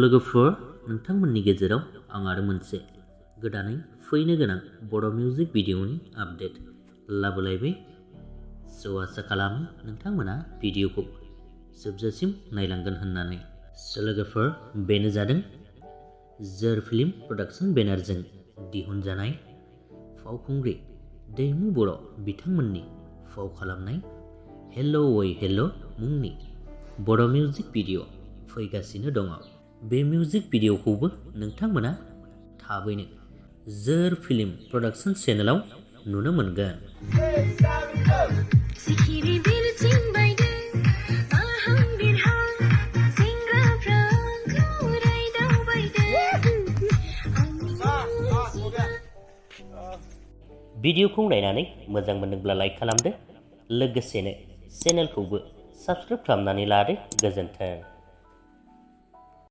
लोगोफोर नोंथांमोननि गेजेराव आं आरो मोनसे गोदानै फैनो गोनां बड' मिउजिक भिडिअनि आपडेट लाबोलायबाय। आसा खालामो नोंथांमोना भिडिअखौ जोबजासिम नायलांगोन होननानै। लोगोफोर बेनो जादों JWR फिल्म प्रडाक्शन बेनारजों दिहुनजानाय फावखुंग्रि दैमु बर' बिथांमोननि फाव खालामनाय हेल' ओइ हेल' मुंनि बड' मिउजिक भिडिअ फैगासिनो दङ। बे मिउजिक भिडिअखौबो नोंथांमोना थाबैनो JWR फिल्म प्रडाक्शन चेनेलाव नुनो मोनगोन। भिडिअखौ नायनानै मोजां मोनोब्ला लाइक खालामदो, लोगोसेनो चेनेलखौबो साबस्क्राइब खालामनानै लादो। गोजोन्थों।